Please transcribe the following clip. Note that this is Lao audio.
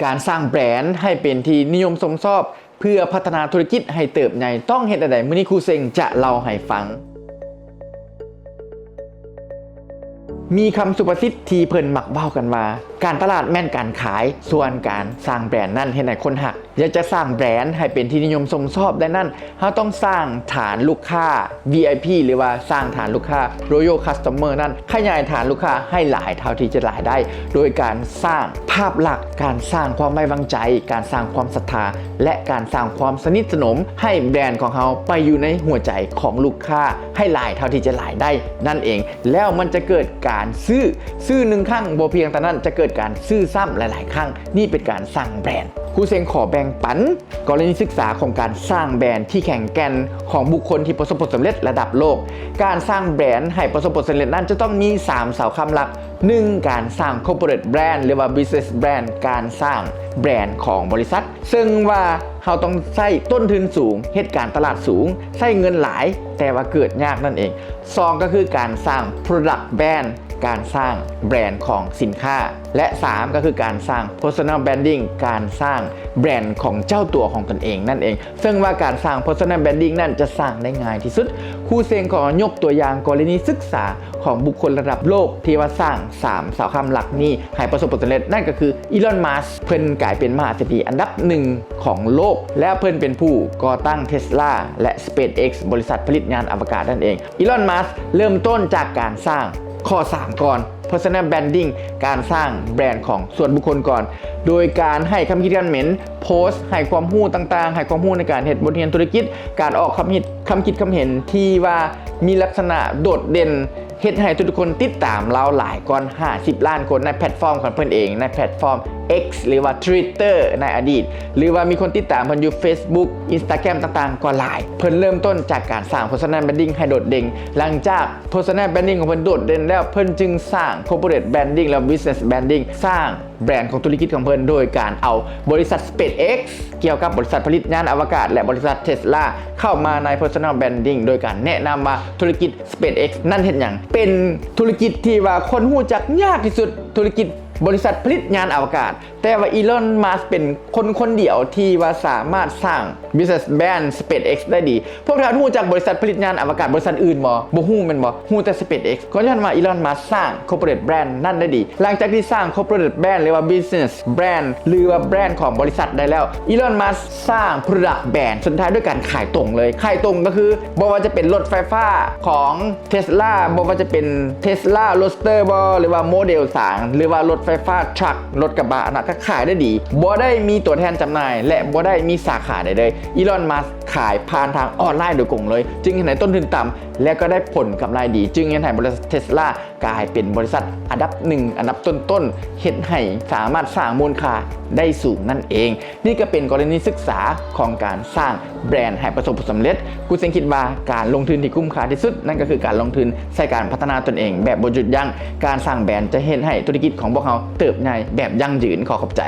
ການສ້າງແບຣນໃຫ້ເປັນທີ່ນິຍົມຊົມຊອບ ເພື່ອພັດທະນາທຸລະກິດໃຫ້ເຕີບໃຫຍ່ ຕ້ອງເຮັດແນວໃດ? ມື້ນີ້ຄູເຊັງຈະເລົ່າໃຫ້ຟັງ. ມີຄຳສຸພາສິດທີ່ເພິ່ນມັກເວົ້າກັນວ່າ ການຕະຫຼາດແມ່ນການຂາຍ, ສ່ວນການສ້າງແບຣນນັ້ນເຮັດໃຫ້ຄົນຮັກ. ຢາກຈະສ້າງແບຣນໃຫ້ເປັນທີ່ນິຍົມຊົມຊອບໄດ້ນັ້ນ, ເຮົາຕ້ອງສ້າງຖານລູກຄ້າ ວີໄອພີ ຫຼືວ່າສ້າງຖານລູກຄ້າ Royal Customer ນັ້ນ, ຂະຫຍາຍຖານລູກຄ້າໃຫ້ຫຼາຍເທົ່າທີ່ຈະຫຼາຍໄດ້ ໂດຍການສ້າງພາບລັກ, ການສ້າງຄວາມໄວ້ວາງໃຈ, ການສ້າງຄວາມສັດທາ ແລະ ການສ້າງຄວາມສະໜິດສະໜົມໃຫ້ແບຣນຂອງເຮົາໄປຢູ່ໃນຫົວໃຈຂອງລູກຄ້າໃຫ້ຫຼາຍເທົ່າທີ່ຈະຫຼາຍໄດ້ນັ້ນເອງ. ແລ້ວມັນຈະເກີດການຊື້, ຊື້ໜຶ່ງຄັ້ງບໍ່ພຽງເທົ່ານັ້ນ, ຈະເກີດການຊື້ຊ້ຳຫຼາຍໆຄັ້ງ. ນີ້ເປັນການສ້າງແບຣນ. ຄູເຊັງຂໍແບ່ງປັນ ກໍລະນີສຶກສາຂອງການສ້າງແບຣນທີ່ແຂງແກ່ນຂອງບຸກຄົນທີ່ປະສົບຜົນສຳເລັດລະດັບໂລກ. ການສ້າງແບຣນໃຫ້ປະສົບຜົນສຳເລັດນັ້ນຈະຕ້ອງມີສາມເສົາຄ້ຳຫຼັກ. ໜຶ່ງ ການສ້າງ corporate brand ຫຼືວ່າ business brand ການສ້າງແບຣນຂອງບໍລິສັດ ເຊິ່ງວ່າເຮົາຕ້ອງໃຊ້ຕົ້ນທຶນສູງ, ເຮັດການຕະຫຼາດສູງ, ໃຊ້ເງິນຫຼາຍ ແຕ່ວ່າເກີດຍາກນັ້ນເອງ. ສອງ ກໍຄືການສ້າງ product brand ການສ້າງແບຣນຂອງສິນຄ້າ ແລະ ສາມ ກໍຄືການສ້າງ personal branding ການສ້າງແບຣນຂອງເຈົ້າຕົວຂອງຕົນເອງນັ້ນເອງ. ເຊິ່ງວ່າການສ້າງ personal branding ນັ້ນຈະສ້າງໄດ້ງ່າຍທີ່ສຸດ. ຄູເຊັງຂໍຍົກຕົວຢ່າງກໍລະນີສຶກສາຂອງບຸກຄົນລະດັບໂລກທີ່ວ່າສ້າງສາມເສົາຄ້ຳຫຼັກນີ້ໃຫ້ປະສົບຜົນສຳເລັດ, ນັ້ນກໍຄື Elon Musk ເພິ່ນກາຍເປັນມະຫາເສດຖີອັນດັບໜຶ່ງຂອງໂລກ ແລະ ເພິ່ນເປັນຜູ້ກໍ່ຕັ້ງ Tesla ແລະ SpaceX ບໍລິສັດຜະລິດຍານອະວະກາດນັ້ນເອງ. Elon Musk ເລີ່ມຕົ້ນຈາກການສ້າງຂໍ້ສາມກ່ອນ personal branding ການສ້າງແບຣນຂອງສ່ວນບຸກຄົນກ່ອນ ໂດຍການໃຫ້ຄຳຄິດຄຳເຫັນ, ໂພສ, ໃຫ້ຄວາມຮູ້ຕ່າງໆ, ໃຫ້ຄວາມຮູ້ໃນການເຮັດບົດຮຽນທຸລະກິດ, ການອອກຄຳຄິດ, ຄຳຄິດຄຳເຫັນທີ່ວ່າມີລັກສະນະໂດດເດັ່ນ, ເຮັດໃຫ້ທຸກໆຄົນຕິດຕາມລາວຫຼາຍກ່ອນຫ້າສິບລ້ານຄົນໃນແພລດຟອມຂອງເພິ່ນເອງ, ໃນແພລດຟອມ X ຫຼືວ່າ Twitter ໃນອະດີດ, ຫຼືວ່າມີຄົນຕິດຕາມເພິ່ນຢູ່ Facebook, Instagram ຕ່າງໆກໍຫຼາຍ. ເພິ່ນເລີ່ມຕົ້ນຈາກການສ້າງ personal branding ໃຫ້ໂດດເດັ່ນ. ຫຼັງຈາກ personal branding ຂອງເພິ່ນໂດດເດັ່ນແລ້ວ, ເພິ່ນຈຶ່ງສ້າງ corporate branding ແລະ business branding ສ້າງ ແບຣນຂອງທຸລະກິດຂອງເພິ່ນ ໂດຍການເອົາບໍລິສັດ SpaceX ກ່ຽວກັບບໍລິສັດຜະລິດຍານອະວະກາດ ແລະ ບໍລິສັດ Tesla ເຂົ້າມາໃນ personal branding ໂດຍການແນະນຳວ່າທຸລະກິດ SpaceX ນັ້ນເຮັດຫຍັງ, ເປັນທຸລະກິດທີ່ວ່າຄົນຮູ້ຈັກຍາກທີ່ສຸດ, ທຸລະກິດບໍລິສັດຜະລິດຍານອະວະກາດ. ແຕ່ວ່າ Elon Musk ເປັນຄົນຄົນດຽວທີ່ວ່າສາມາດສ້າງ business brand SpaceX ໄດ້ດີ. ພວກທ່ານຮູ້ຈັກບໍລິສັດຜະລິດຍານອະວະກາດບໍລິສັດອື່ນບໍ່? ບໍ່ຮູ້ແມ່ນບໍ່? ຮູ້ແຕ່ SpaceX. ກໍຍ້ອນວ່າ Elon Musk ສ້າງ corporate brand ນັ້ນໄດ້ດີ. ຫຼັງຈາກທີ່ສ້າງ corporate brand ຫຼືວ່າ business brand ຫຼືວ່າແບຣນຂອງບໍລິສັດໄດ້ແລ້ວ, Elon Musk ສ້າງ product brand ສຸດທ້າຍດ້ວຍການຂາຍຕົງເລີຍ. ຂາຍຕົງກໍຄື ບໍ່ວ່າຈະເປັນລົດໄຟຟ້າຂອງ Tesla ບໍ່ວ່າຈະເປັນ Tesla Roadster ບໍ່ ຫຼືວ່າໂມເດວສາມ ຫຼືວ່າລົດໄຟຟ້າ truck ລົດກະບະນະ ກໍຂາຍໄດ້ດີ. ບໍ່ໄດ້ມີຕົວແທນຈຳໜ່າຍ ແລະ ບໍ່ໄດ້ມີສາຂາໃດເລີຍ. Elon Musk ຂາຍຜ່ານທາງອອນລາຍໂດຍກົງເລີຍ, ຈຶ່ງເຮັດໃຫ້ຕົ້ນທຶນຕ່ຳ ແລະ ກໍໄດ້ຜົນກຳໄລດີ, ຈຶ່ງເຮັດໃຫ້ບໍລິສັດ Tesla ກາຍເປັນບໍລິສັດອັນດັບໜຶ່ງ ອັນດັບຕົ້ນໆ ເຮັດໃຫ້ສາມາດສ້າງມູນຄ່າໄດ້ສູງນັ້ນເອງ. ນີ້ກໍເປັນກໍລະນີສຶກສາຂອງການສ້າງແບຣນໃຫ້ປະສົບຜົນສຳເລັດ. ກູເຊັງຄິດວ່າການລົງທຶນທີ່ຄຸ້ມຄ່າທີ່ສຸດ ນັ້ນກໍຄືການລົງທຶນໃສ່ການພັດທະນາຕົນເອງແບບບໍ່ຢຸດຢັ້ງ. ການສ້າງແບຣນຈະເຮັດໃຫ້ທຸລະກິດຂອງພວກເຮົາເຕີບໃຫຍ່ແບບຢັ້ງຢືນ. ຂໍຂອບໃຈ.